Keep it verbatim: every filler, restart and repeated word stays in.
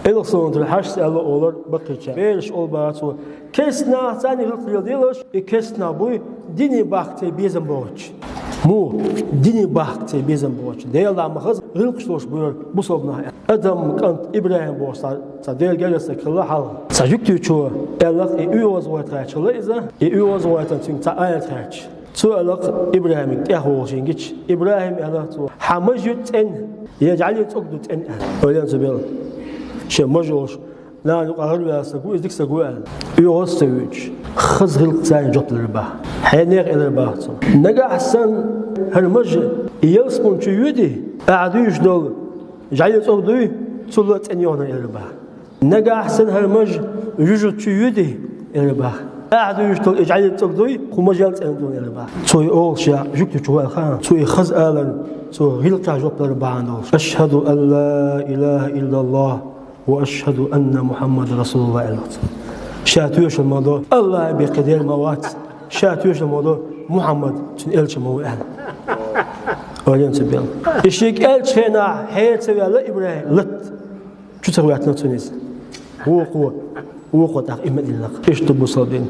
Элхасонтара хьаштца аьлла олар баккхийча. Бераш олу баха цо. Керста нах царна гӀиллакх леладелаш, и керста нах буй, дине бахка церан безам бохучу. Муха? Дине бахка церан безам бохучу. Делан ма хаза гӀиллакхаш долуш буьйлар бусалба нах аьлла. Адам кӀант ИбрахӀим бохуш цхьа, цхьа Делан гергара стаг хилла хьалха. Цхьа жуьгтичо аьлла, и оьгӀазвахийтинчу хилла иза, и оьгӀазвахийтина цуьнга цхьа аят хаьттича. Цо аьлла ИбрахӀимга тӀехволуш гича. ИбрахӀим, аьлла цо, хьан маж ю цӀена, я жӀаьлин цӀог ду цӀена аьлла. Ойла ца белла. Шен маж йолуш, нана юкъа гӀараваьлла стаг ву, иза дика стаг ву аьлла. ОьгӀаз ца вуьйцуш, хаза гӀиллакх царна жоп делар баха. Хьенех элар баха цо. Нагахь санна хӀара маж ялсамани чу юьйди, ахьа дуьйцуш долу жӀаьлин цӀог дуй, цул а цӀена йогӀу хьуна элар баха. Нагахь санна хӀара маж юьжу чу юьйди, элар баха. Ахьа дуьйцуш долу и жӀаьлин цӀог дуй, кху мажел цӀена ду хьуна элар баха. Цо и олуш яа жуьгтичо ваьлла хаьа, цо и хаза аларна, цо гӀиллакхехь жоп далар бахьана долуш. Ашхаду ан ла илаха иллаллах ва ашхаду анна Мухьаммадан расулуллах аьлла цо. Ша тоьшалла ма до, Аллахьан бен кхин Дела ма вац, ша тоьшалла ма до, Мухьаммад цуьнан элча ма ву аьлла. Ойла ца белла. И шен кӀелчу хенахь хьера ца ваьлла ИбрахӀим латта. Чу ца хӀоьттина цунна иза. Вукхо, вукхо тӀаккха и ма диллакх. Иштта бусалба дин.